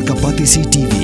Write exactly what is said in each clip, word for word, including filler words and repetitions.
Ka Batesi T V.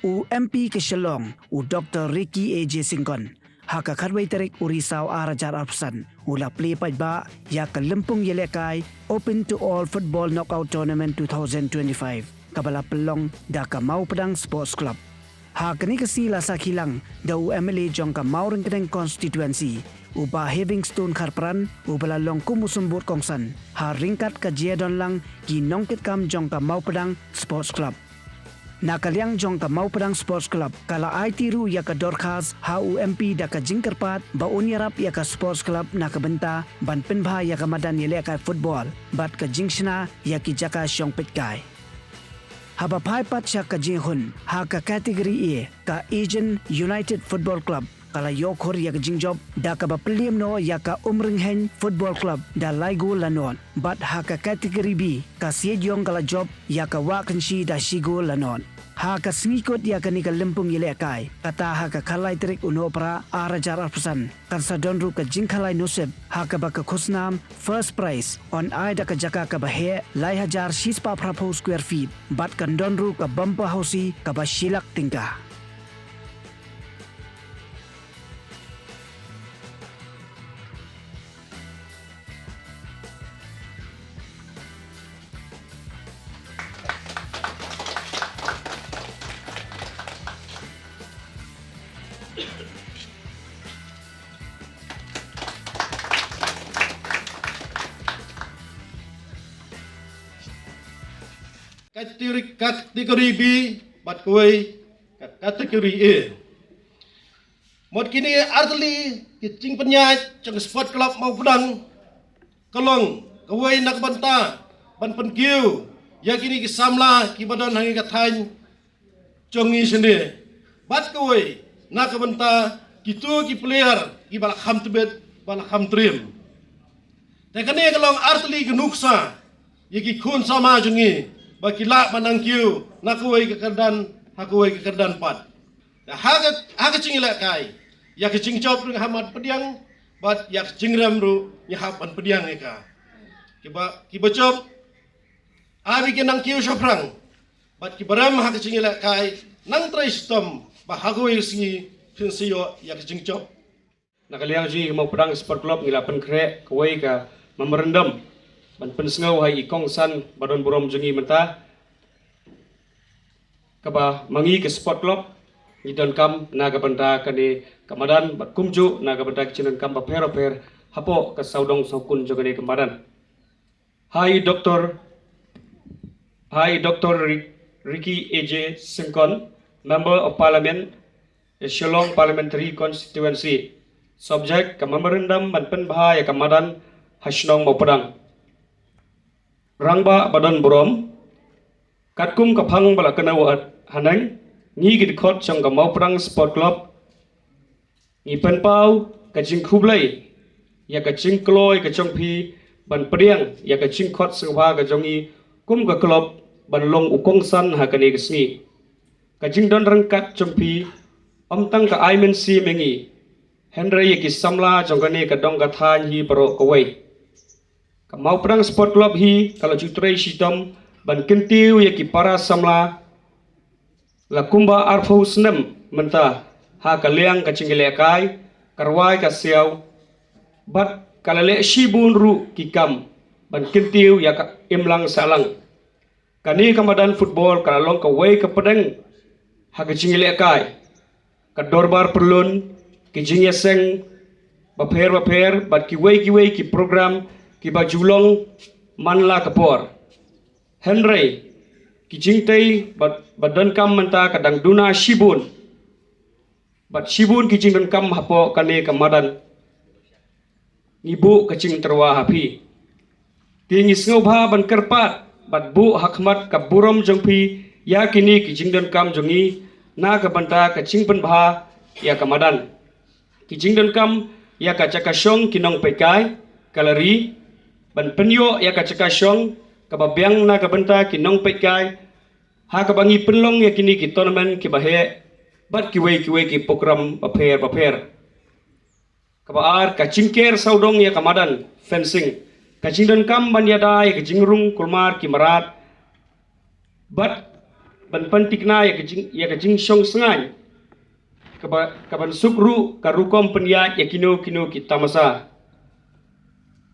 U M P ka Shillong, u Doctor Ricky A J Syngkon, ha ka khatwei tarik u Risaw ar hajar arphew san, u la plie paidbah ïa ka lympung ïalehkai Open to All Football Knockout Tournament two thousand twenty-five, kaba la pynlong da ka Mawpdang Sports Club. Ha kane ka sngi la sakhi lang da u M L A jong ka Mawryngkneng Constituency, u Bah Heavingstone Kharpran, uba la long kum u symbud kongsan ha ryngkat ka jingdon lang ki nongkitkam jong ka Mawpdang Sports Club. Na ka liang jong ka Mawpdang Sports Club, ka la aiti ruh ïa ka dorkhas ha u M P da ka jingkyrpad ba un ïarap ïa ka Sports Club na ka bynta ban pynbha ïa ka madan ïalehkai football bad ka jingshna ïa ki jaka shong peitkai. Haba phai pat sha ka jinghun ha ka category A, ka Aegean United Football Club ka la ïoh khur ïa ka jingjop da kaba pynliem noh ïa ka Umryngheiñ Football Club da lai gol la nod. Bad ha ka category B, ka Siejong ka la jop ïa ka Wahkynshi da shi gol la nod. Ha ka sngi kut ïa kane ka lympung ïalehkai, kata ha ka khatlai tarik u Nohprah ar hajar arphew san, kan sa don ruh ka jingkhalai nusip ha kaba ka khusnam first prize yn ai da ka jaka kaba heh lai hajar shispah phraphew square feet bad kan don ruh ka bumper housie kaba shi lak tyngka. Category, category B bad kawei ka category A. Mut kine artylli ki jingpynïaid jong ka Sport Club Mawpdang ka long kawei na ka bynta ban pynkiew ïa kine ki samla kiba don ha ngi ka thaiñ jong ngi shane. Bad kawei na ka bynta kito ki player kiba la kham tbit, ba la kham triem. Te kane ka long artylli ka nuksa ïa ki khun samla jong ngi ba ki lah ban nang kiew na kawei ka kyrdan ha kawei ka kyrdan pat. Te ha ka, ha ka jingïalehkai, ïa ka jingjop ruh ngi hap ban pdiang, bad ïa ka jingrem ruh ngi hap ban pdiang ïa ka. Kiba, kiba jop, ai ba ki nang kiew shaphrang, bad kiba rem ha ka jingïalehkai, nang trei shitom ba ha kawei ka sngi phin sa ïoh ïa ka jingjop. Na ka liang jong ngi ka Mawpdang Sport Club ngi la pynkhreh kawei ka memorandum ban pynsngew ha i kongsan ba don burom jong ngi mynta, kaba ma ngi ka Sport Club ngi donkam na ka bynta kane ka madan bad kumjuh na ka bynta ki jingdonkam bapher bapher hapoh ka sawdong sawkun jong kane ka madan. Ha i Doctor, ha i Doctor Ri-, Ricky A J Syngkon, Member of Parliament, Shillong Parliamentary Constituency. Subject, ka memorandum ban pynbha ïa ka madan ha shnong Mawpdang. Rangbah ba don burom, katkum ka phang ba la kynnoh haneng, ngi ki dkhot jong ka Mawpdang Sport Club ngi pynpaw ka jingkhublei ïa ka jingkloi ka jong phi ban pdiang ïa ka jingkhot sngewbha ka jong ngi kum ka club ban long u kongsan ha kane ka sngi. Ka jingdon ryngkat jong phi ym tang ka ai mynsiem ïa ngi, hynrei ïa ki samla jong kane ka dong ka thaiñ hi baroh kawei. Ka Mawpdang Sport Club hi ka la ju trei shitom ban kyntiew ïa ki para samla la kumba arphew snem mynta ha ka liang ka jingïalehkai, ka rwai ka siaw, bad ka la leh shibun ruh ki kam ban kyntiew ïa ka imlang sahlang. Kane ka madan football ka la long kawei ka pdeng ha ka jingïalehkai, ka dorbar pyllun, ki jingïaseng bapher bapher bad kiwei kiwei ki program kiba ju long man la ka por. Hynrei ki jingtei bad, bad donkam mynta ka dang duna shibun, bad shibun ki jingdonkam hapoh kane ka madan. Ngi buh ka jingtyrwa ha phi. Te ngi sngewbha ban kyrpad bad buh ha khmat ka burom jong phi ïa kine ki jingdonkam jong ngi na ka bynta ka jingpynbha ïa ka madan. Ki jingdonkam ïa ka jaka shong ki nongpeitkai, ka la ri, ban pynïoh ïa ka jaka shong kaba biang na ka bynta ki nongpeitkai, ha kaba ngi pynlong ïa kine ki tournament kiba heh bad kiwei kiwei ki program bapher bapher. Kaba ar, ka jingker sawdong ïa ka madan, fencing, ka jingdonkam ban ïada ïa ka jingrung kulmar ki mrad bad ban pynthikna ïa ka jing, ïa ka jingshong sngain, kaba, kaban suk ruh ka rukom pynïaid ïa kino kino ki tamasa.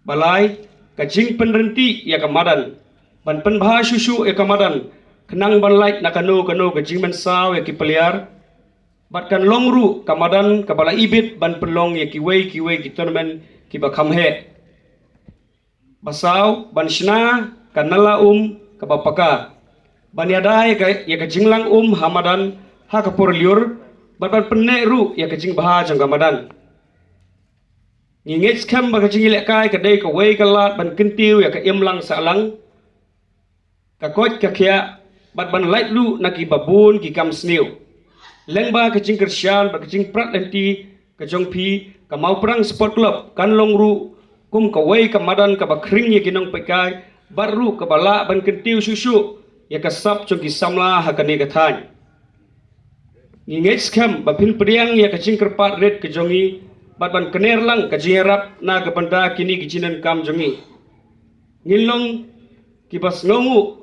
Ba lai, ka jingpynrynti ïa ka madan, ban pynbha shuh shuh ïa ka madan, khnang ban lait na kano kano ka jingmynsaw ïa ki player. Bad kan long ruh ka madan kaba la ibit ban pynlong ïa kiwei kiwei ki tournament kiba kham heh. Ba saw, ban shna ka nala um kaba paka, ban ïada ïa ka, ïa ka jinglang um ha madan ha ka por lyiur, bad ban pynneh ruh ïa ka jingbha jong ka madan. Ngi ngeit skhem ba ka jingïalehkai ka dei kawei ka lad ban kyntiew ïa ka imlang sahlang, ka koit ka khiah, bad ban lait ruh na kiba bun ki kam sniew. Lyngba ka jingkyrshan bad ka jingprat lynti ka jong phi, ka Mawprang Sport Club kan long ruh kum kawei ka madan kaba khring ïa ki nongpeitkai, bad ruh kaba lah ban kyntiew shuh shuh ïa ka sap jong ki samla ha kane ka thaiñ. Ngi ngeit skhem ba phin pdiang ïa ka jingkyrpad rit ka jong ngi, bad ban kner lang ka jingïarap na ka bynta kine ki jingdonkam jong ngi. Ngin long kiba sngewnguh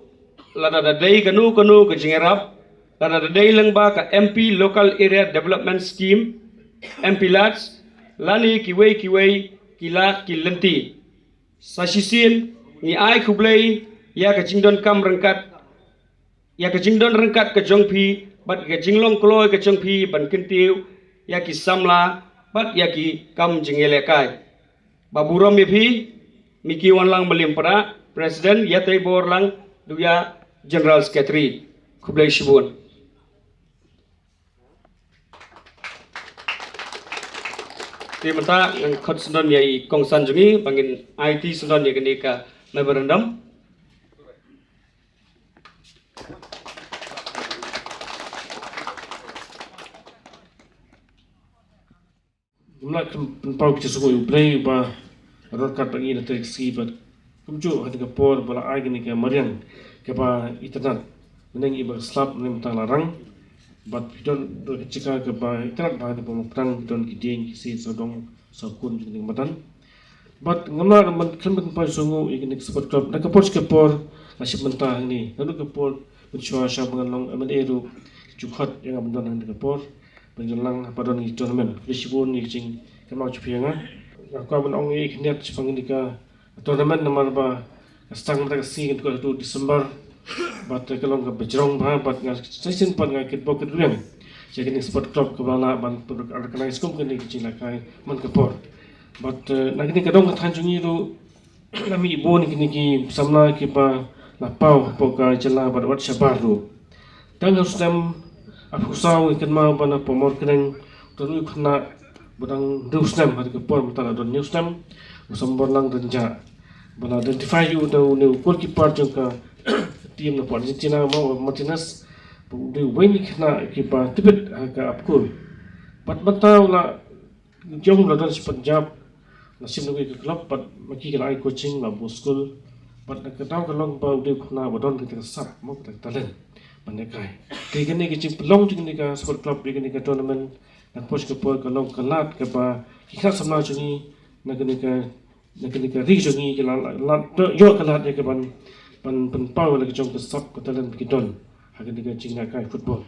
lada da dei kano kano ka jingïarap, lada da dei lyngba ka M P Local Area Development Scheme, M P LADS, lane kiwei kiwei ki lad ki lynti. Sa shisien, ngi ai khublei ïa ka jingdonkam ryngkat, ïa ka jingdon ryngkat ka jong phi, bad ka jinglong kloi ka jong phi ban kyntiew ïa ki samla bad ïa ki kam jingïalehkai. Ba burom ïa phi, Miki Wanlang Malim Pada, President, Ïatei Borlang Duhia, General Secretary. Khublei shibun. Te mynta ngan khot syndon ïa i kongsan jong ngi ba ngin aiti syndon ïa kane ka memorandum. Ngim lah pynpaw ki jingshukor ïa U Blei uba ryngkat bad ngi na kane ka sngi bad kumjuh ha kane ka por ba la ai kane ka mariang kaba itynnad. Mynne ngi ba slap mynne mynta la rang bad phi don ka jaka kaba itynnad ba ha kane ka por Mawprang phi don ki dieng ki siej sawdong sawkun jong kane ka madan. Bad ngam lah ban khlem pynpaw jingshukor ïa kane ka sport club na ka por sha ka por, la shim bynta hangne. Naduh ka por mynshuwa sha ba ngan long M L A ruh ki ju khot ïa nga ban don hangne ka por ban don lang haba don ki tournament. Khublei shibun ïa ka jingkynmaw jong phi ïa nga. Nga kwah ban ong ïa i khyndiat shaphang kane ka tournament namar ba ka sdang mynta ka sngi, kan dei haduh December. Bad ka long kaba jrong bha bad nga sa shisien pat nga kitbok kitrwiang ïa kane ka sport club kaba lah ban pynrecognize kum kane ka jinglehkai man ka por. Bad, eh, na kane ka dong ka thaiñ jong ngi ruh la mih bun kine ki samla kiba la paw hapoh ka jylla bad wat shabar ruh. Tang ha u snem arphew saw ngi kynmaw ba na Pamor Khneng don u khynnah ba dang hynriew snem, ha kane ka por mynta la don hynñiew snem, u Samborlang Rynjah, ba la identify ïa u da une u goalkeeper jong ka team na Argentina, Martinez, ba u dei uwei na ki khynnah kiba tbit ha ka AFCON. Bad mynta u la Jong la don sha Punjab, la shim na ka club, bad ma ki ka la ai coaching, la buh skul, bad na ka daw ka long ba u dei u khynnah ba don kata ka sap, mo, kata ka talent ban ïa kai. Te kane ka jingpynlong jong kane ka sport club ïa kane ka tournament, na ka por sha ka por ka long ka lad kaba ki khynnah samla jong ngi na kane ka, na kane ka ri jong ngi ki la, la, la ïoh ka lad ïa ka ban, ban pynpaw ïa la ka jong ka sap ka talent ba ki don ha kane ka jingïa kai football.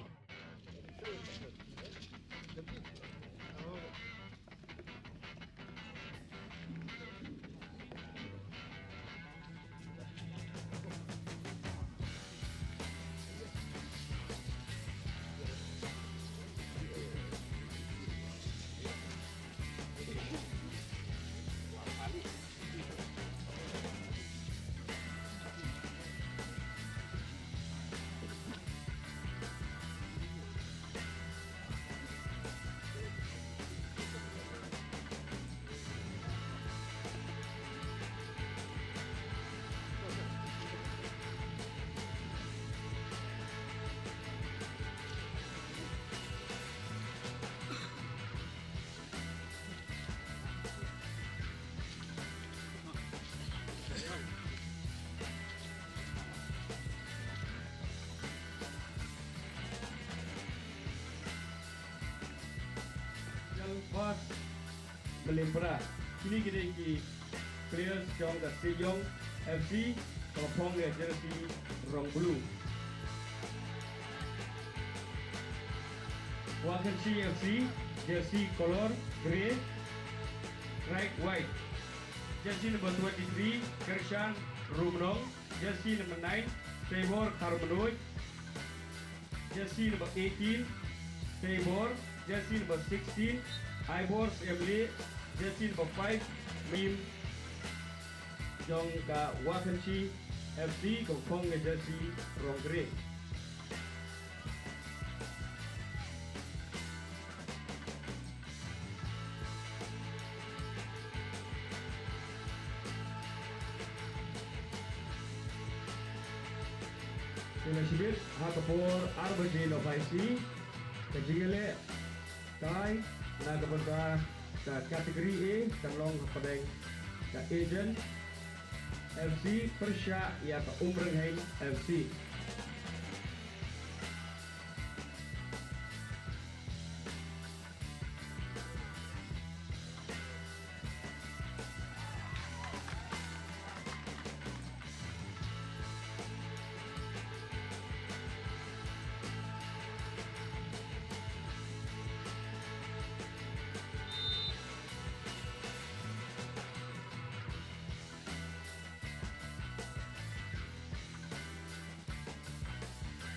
Lempra. Kine ki dei ki players jong ka Sejong F C, kaba phong ïa jersey rong blue. Wakhenshi F C, jersey color grey, stripe white. Jersey number twenty-three, Kershan Rumnong. Jersey number nine, Teibor Kharmnuid. Jersey number eighteen, Teibor. Jersey number sixteen, Aibor Emli. Jersey number five, Mim jong ka Wakhenshi F C, kaba phong ïa jersey rong grey. Te la shibit ha ka por ar baje nohphai sngi, ka jingïalehkai na ka bynta ka Category A kan long hapdeng ka Agent F C pyrshah ïa ka Umrynghei F C.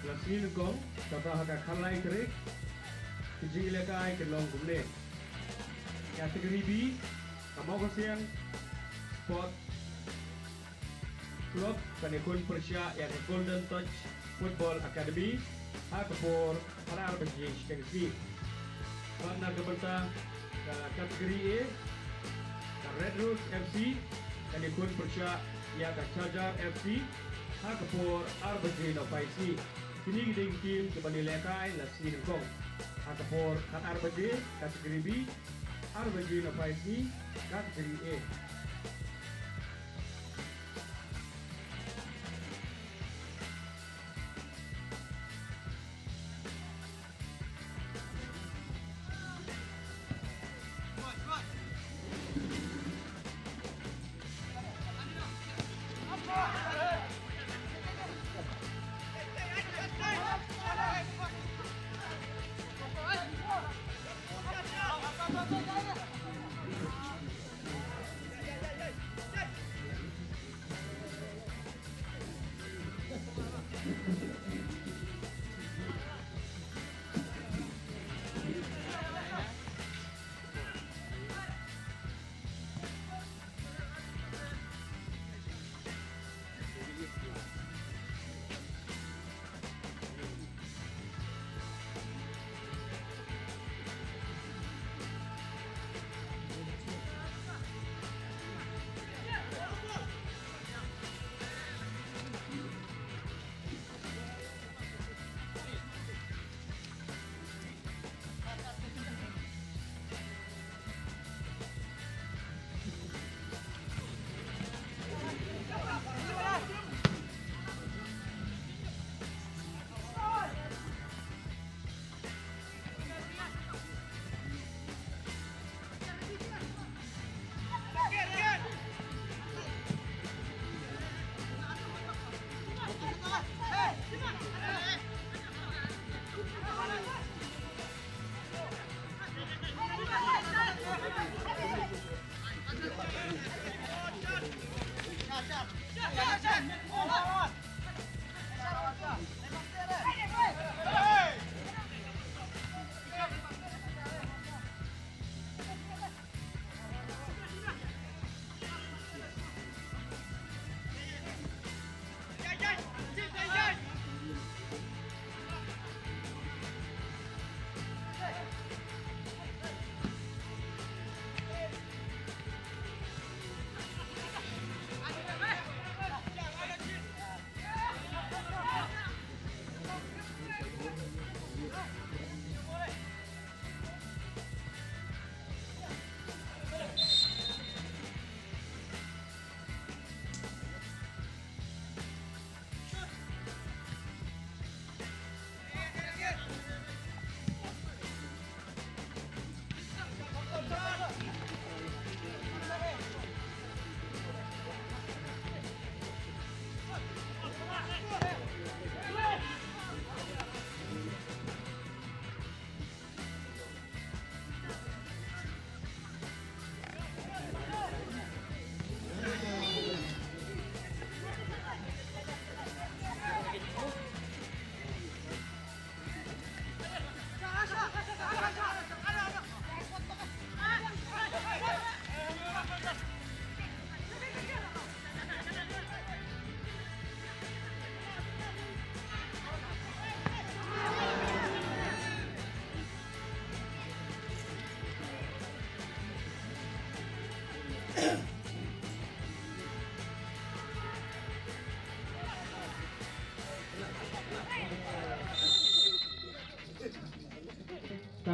La sngi nyngkong, kata ha ka khatlai tarik, ki jingïalehkai ki long kumne. Category B, ka Mawkasiang Sport Club kan ïakhun pyrshah ïa ka Golden Touch Football Academy ha ka por ar baje shiteng sngi. Bad na ka bynta ka Category A, ka Red Rose F C kan ïakhun pyrshah ïa ka Charger F C ha ka por ar baje nohphai sngi. Kine ki dei ki team kiban ïalehkai la sngi nyngkong. Ha ka por ar baje Category B, ar baje nohphai sngi Category A.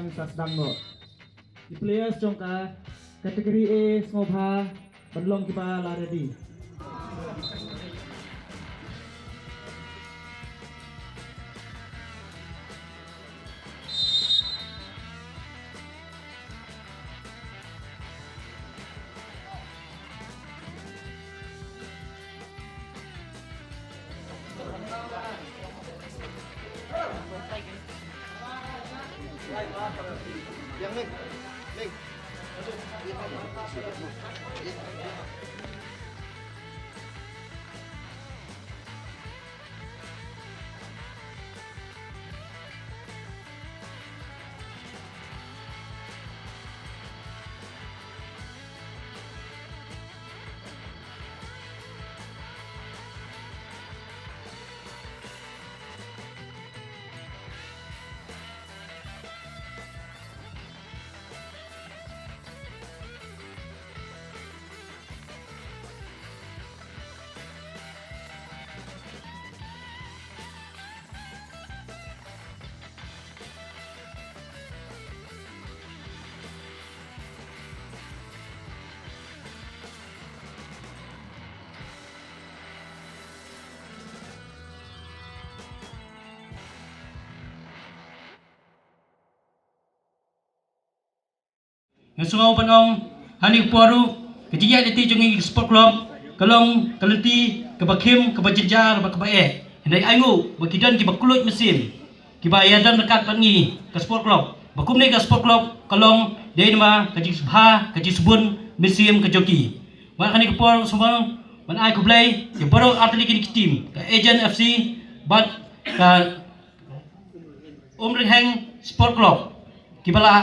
Sa sdang noh. Ki players jong ka category A sngewbha ban long kiba la ready. Nga sngew ban ong, ha kane ka por ruh, ka jingïaid lynti jong ngi ka sport club ka long ka lynti kaba khim, kaba jynjar bad kaba eh. Hynrei ai nguh ba ki don kiba khlaiñ mynsiem kiba ïadon ryngkat bad ngi ka sport club, ba kumne ka sport club ka long dei namar ka jingsngewbha, ka jingsbun mynsiem ka jong ki. Bad ha kane ka por ruh, sngew ban ai khublei ïa baroh artylli kine ki team, ka Agent F C bad ka Umryngheng Sport Club, kiba la,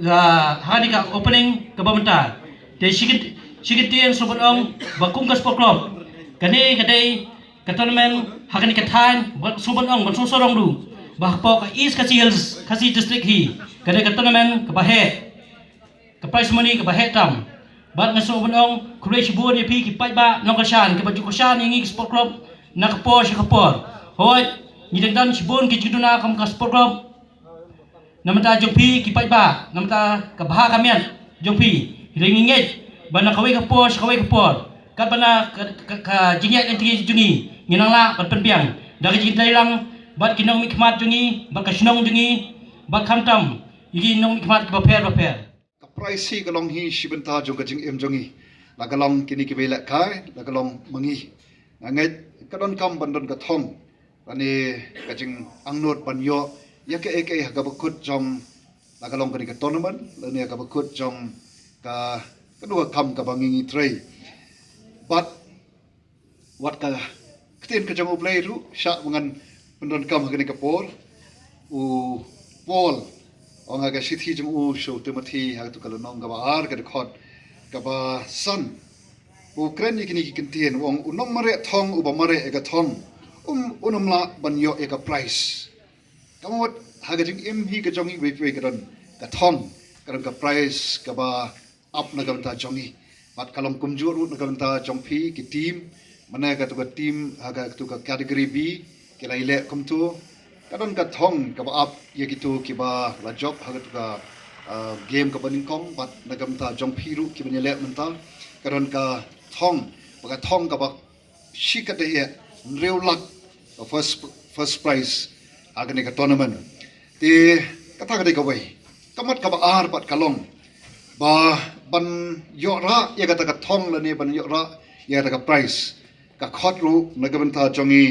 ah, ha kane ka opening kaba mynta. Te shi kynt-, shi kyntien sngew ban ong ba kum ka sport club, kane ka dei ka tournament ha kane ka thaiñ, bad sngew ban ong, ban sngewsarong ruh ba hapoh ka East Khasi Hills, Khasi District hi, ka dei ka tournament kaba heh, ka prize money kaba heh tam. Bad nga sngew ban ong khublei shibun ïa phi ki paidbah nongkyrshan kiba ju kyrshan ïa ngi ki sport club na ka por sha ka por. Hooid, ngi dang don shibun ki jingduna kum ka sport club na bynta jong phi ki paidbah, na bynta ka bha ka miat jong phi. Hynrei ngi ngeit ba na kawei ka por sha kawei ka por, katba na ka, ka, ka jingïaid lynti jong ngi, ngin nang lah ban pynbiang da ka jingïadei lang bad ki nongmihkhmat jong ngi, bad ka shnong jong ngi, bad khamtam ïa ki nongmihkhmat kiba pher bapher. Ka prize hi ka long hi shi bynta jong ka jingim jong ngi. La ka long kine kiba ïalehkai, la ka long ma ngi. Nga ngeit ka donkam ban don ka thong lane ka jingangnud ban ïoh ïa kaei kaei ha kaba kut jong, la ka long kane ka tournament lane ha kaba kut jong ka, ka duh ka kam kaba ngi ngi trei. Bad wat ka ktien ka jong U Blei ruh, shah ba ngan pyndonkam ha kane ka por, u Paul, ong ha ka shithi jong u sha u Timothi, ha katu ka lynnong kaba ar, ka dkhot kaba san, u kren ïa kine ki kyntien, u ong, u nongmareh thong uba mareh ïa ka thong, um, un ym lah ban ïoh ïa ka prize. Ka mut ha ka jingim hi ka jong ngi iwei pa iwei ka don ka thong, ka don ka prize kaba ap na ka bynta jong ngi. Bad ka long kumjuh ruh na ka bynta jong phi ki team, mane katu ka team ha katu ka category B, ki la ïaleh kumtu. Ka don ka thong kaba ap ïa kitu kiba la jop ha katu ka, ah, game kaba nyngkong, bad na ka bynta jong phi ruh kiba ïaleh mynta, ka don ka thong, ba ka thong kaba shi katdei ïa hynriew lak ka first, first prize ha kane ka tournament. Te kata ka dei kawei. Ka mat kaba ar pat ka long ba ban ïoh rah ïa kata ka thong lane ban ïoh rah ïa kata ka prize, ka khot ruh na ka bynta jong ngi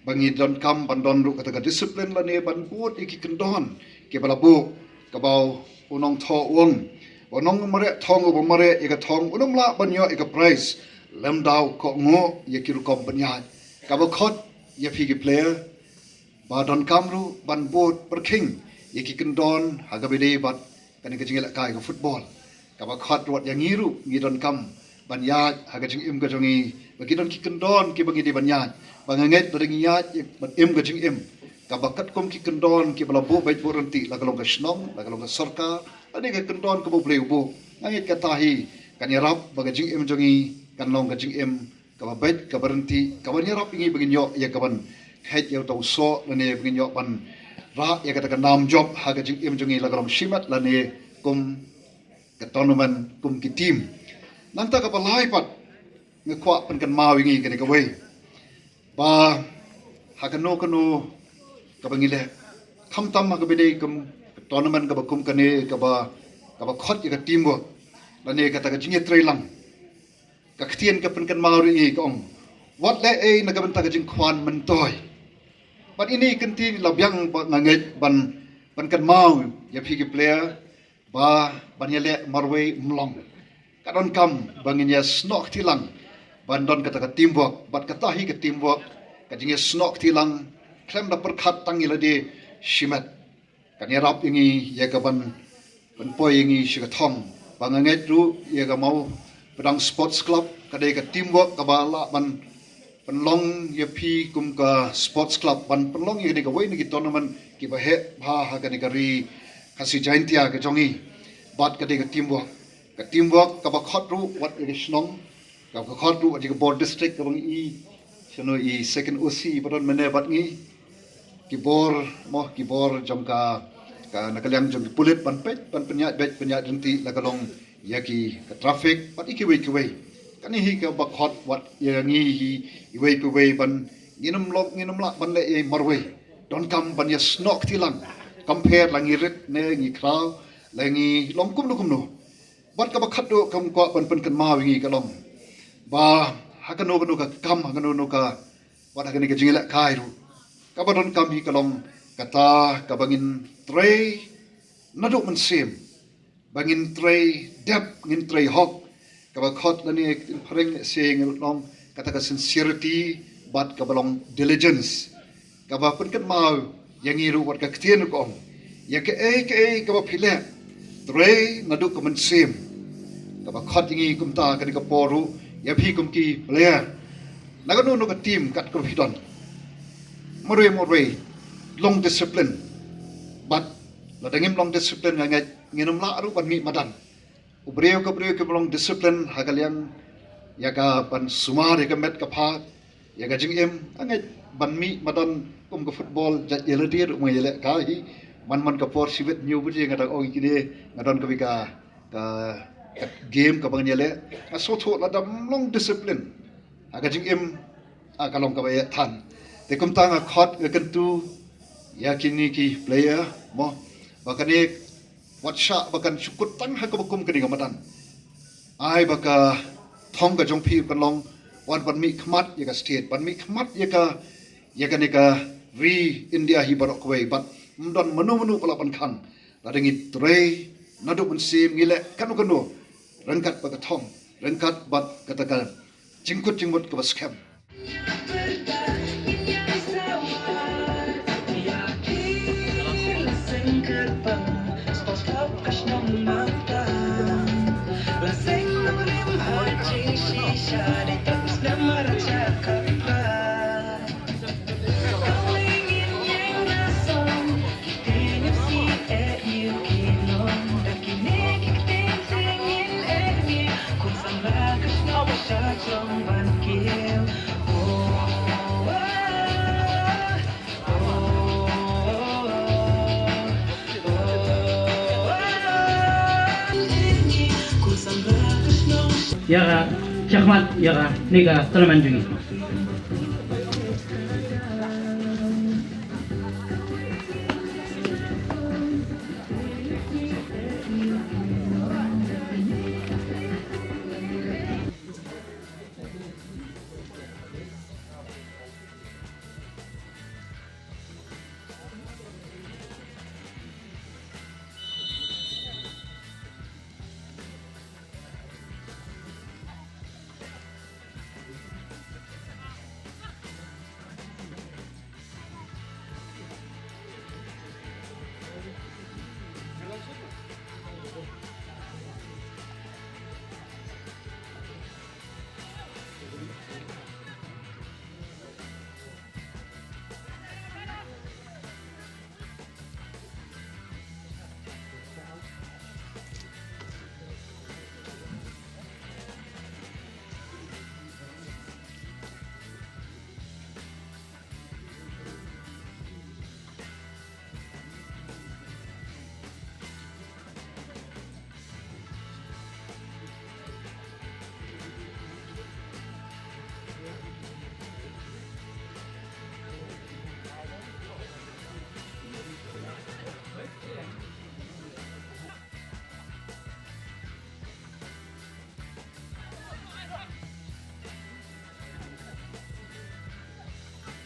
ba ngi donkam ban don ruh kata ka discipline lane ban bud ïa ki kyndon kiba la buh, kaba u nongthoh u ong, u nongmareh thong uba mareh ïa ka thong un ym lah ban ïoh ïa ka prize, lymda u kohnguh ïa ki rukom pynïaid. Kaba khot ïa phi ki player ba donkam ruh ban bud pyrkhing ïa ki kyndon ha kaba ïadei bad kane ka jingïalehkai ka football. Kaba khot ruh ïa ngi ruh ngi donkam ban ïaid ha ka jingim ka jong ngi ba ki don ki kyndon kiba ngi dei ban ïaid, ba nga ngeit lada ngi ïaid ïa ban im ka jingim kaba katkum ki kyndon kiba la buh beit buh ryntih, la ka long ka shnong, la ka long ka sorkar, lane ka kyndon kaba U Blei u buh, nga ngeit kata hi kan ïarap ba ka jingim jong ngi kan long ka jingim kaba beit, kaba ryntih, kaban ïarap ïa ngi ba ngin ïoh ïa kaban kheit ïa uta u soh lane ba ngin ïoh ban rah ïa kata ka nam jop ha ka jingim jong ngi la ka long shimet lane kum ka tournament kum ki team. Nangta kaba lai pat nga kwah pynkynmaw ïa ngi kane kawei ba ha kano kano kaba ngi leh, khamtam ha kaba dei kum ka tournament kaba kum kane kaba, kaba khot ïa ka teamwork lane kata ka jingïatreilang. Ka ktien ka pynkynmaw ruh ïa ngi ka ong, wat leh ei na ka bynta ka jingkwah myntoi. Bad ine i kynti la biang ba nga ngeit ban, ban pynkynmaw ïa phi ki player ba ban ïaleh marwei ym long. Ka donkam ba ngin ïasnoh kti lang ban don kata ka teamwork, bad kata hi ka teamwork, ka jingïasnoh kti lang khlem da pyrkhat tang ïa lade shimet, kan ïarap ïa ngi ïa ka ban, ban poi ïa ngi sha ka thong. Ba nga ngeit ruh ïa ka Mawpdang Sports Club ka dei ka teamwork kaba lah ban pynlong ïa phi kum ka sports club ban pynlong ïa kane kawei na ki tournament kiba heh bha ha kane ka ri Khasi Jaintia ka jong ngi. Bad ka dei ka teamwork, ka teamwork kaba khot ruh wat ïa ka shnong, kaba khot ruh wat ïa ka bor district kaba ngi i, shano i second O C ba don mynne bad ngi, ki bor mo, ki bor jong ka, ka na ka liang jong ki pulit ban peit, ban pynïaid beit pynïaid ryntih la ka long ïa ki ka traffic bad ïa kiwei kiwei. Kane hi kaba khot wat ïa ngi hi iwei pa iwei ban ngin ym long, ngin ym lah ban leh ei marwei. Donkam ban ïasnoh kti lang, compare la ngi rit ne ngi khraw, la ngi long kumno kumno. Bad kaba khatduh kaba nga kwah ban pynkynmaw ïa ngi ka long ba ha kano kano ka kam, ha kano kano ka, wat ha kane ka jingïalehkai ruh, kaba donkam hi ka long kata kaba ngin trei naduh mynsiem, ba ngin trei dep, ngin trei hok. Kaba khot lane phareng se ngi ruh long kata ka sincerity bad kaba long diligence. Kaba pynkynmaw ïa ngi ruh wat ka ktien ruh ka ong, ïa kaei kaei kaba phi leh, trei naduh ka mynsiem. Kaba khot ïa ngi kumta kane ka por ruh ïa phi kum ki player na kano kano ka team kat kaba phi don, marwei marwei long discipline. Bad lada ngim long discipline nga ngeit ngin ym lah ruh ban mih madan. U briew ka briew kiba long discipline ha ka liang ïa ka ban sumar ïa ka met ka phad, ïa ka jingim, nga ngeit ban mih madan kum ka football jait ïa lade ruh ma ïaleh ka hi. Man man ka por shibit hynñiew baje nga dang ong ïa kine, nga don kawei ka, ka, ka game kaba ngan ïaleh. Nga sngewthuh lada ym long discipline ha ka jingim, ah, ka long kaba ïa than. Te kumta nga khot nga kyntu ïa kine ki player mo, ba kane wat shah ba kan shu kut tang ha kaba kum kane ka madan. Ai ba ka thong ka jong phi kan long wat ban mih khmat ïa ka state, ban mih khmat ïa ka, ïa kane ka ri India hi baroh kawei, bad ym don mano mano ba lah ban khang. Lada ngi trei naduh mynsiem, ngi leh kano kano ryngkat bad ka thong, ryngkat bad kata ka jingkut jingmut kaba skhem. Ïa ka, shakhmat, ïa kane ka tournament jong ngi.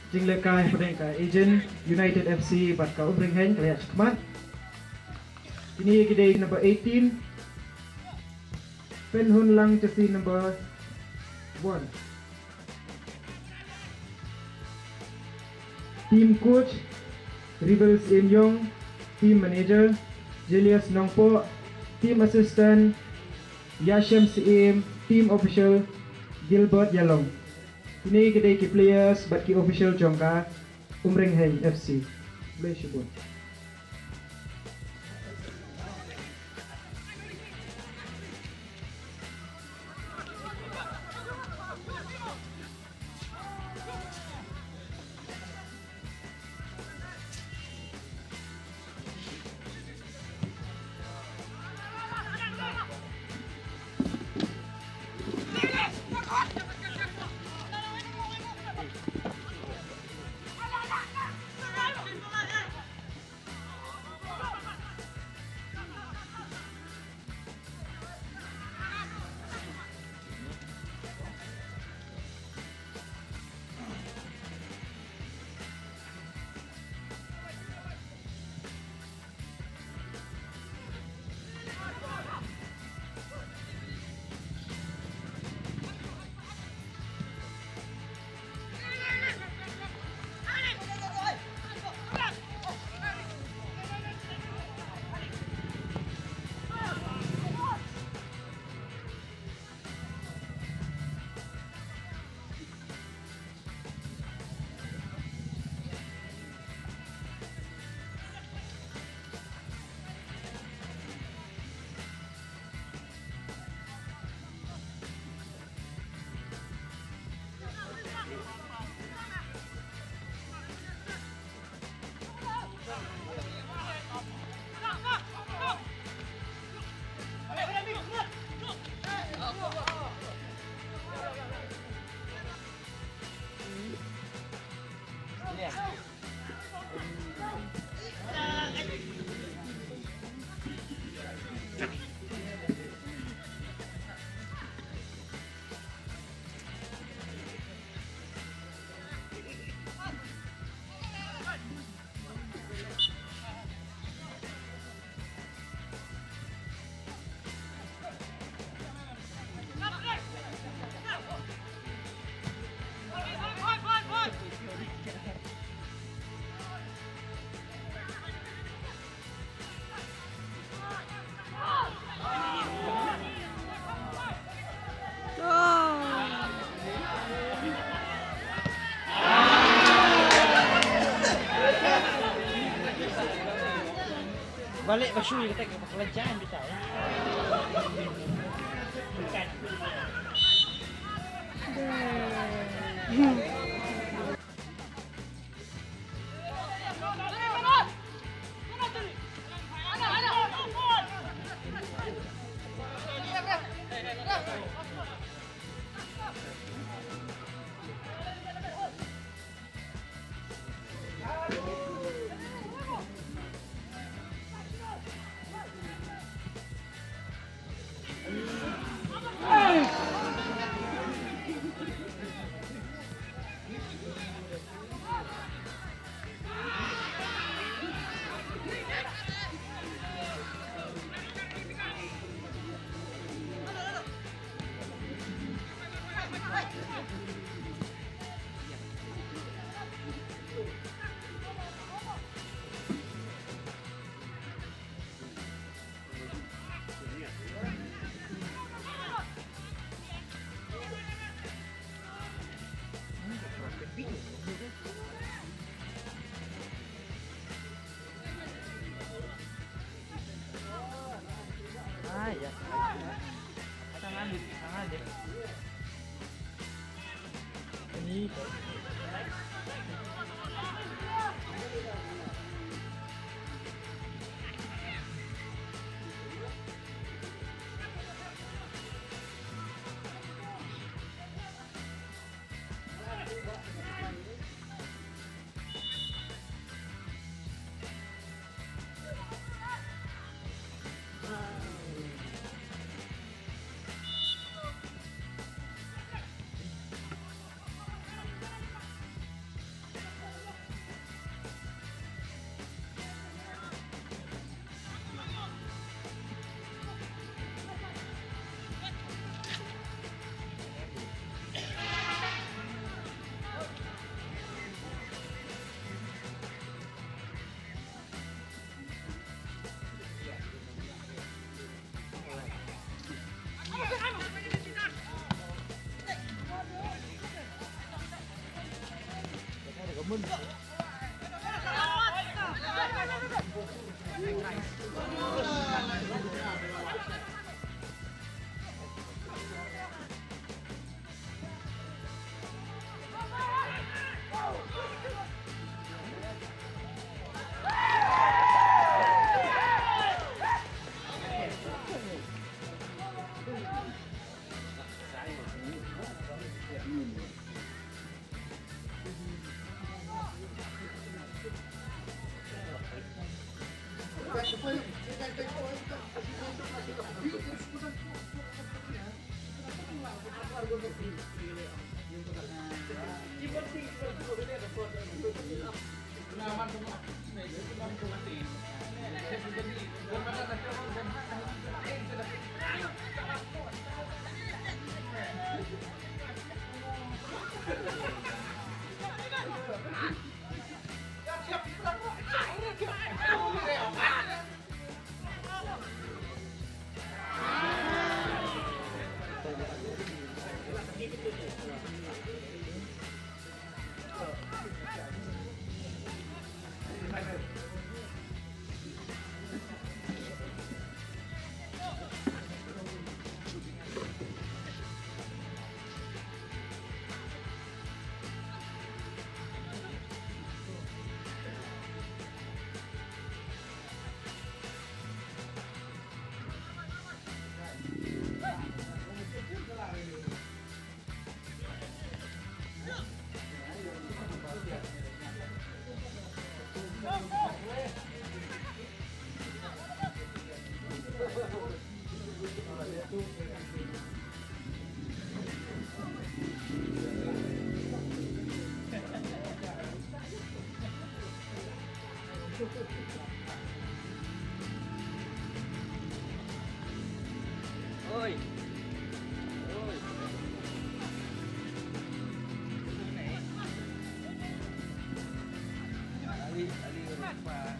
Jinglehkai hapdeng ka Agent United F C bad ka Umring Heng ka la ïaid shakhmat. Kine ki dei number eighteen, Pynhunlang Jesse number one. Team coach, Rebel Syiem Yong. Team manager, Julius Nongpoh. Team assistant, Yashem Syiem. Team official, Gilbert Yalong. Kine ki dei ki players bad ki official jong ka Umring Heng F C. Khublei shibun. Balik ba shu kata ka bakla jan kita ya. Oi. Oi. Ali, Ali, rupa.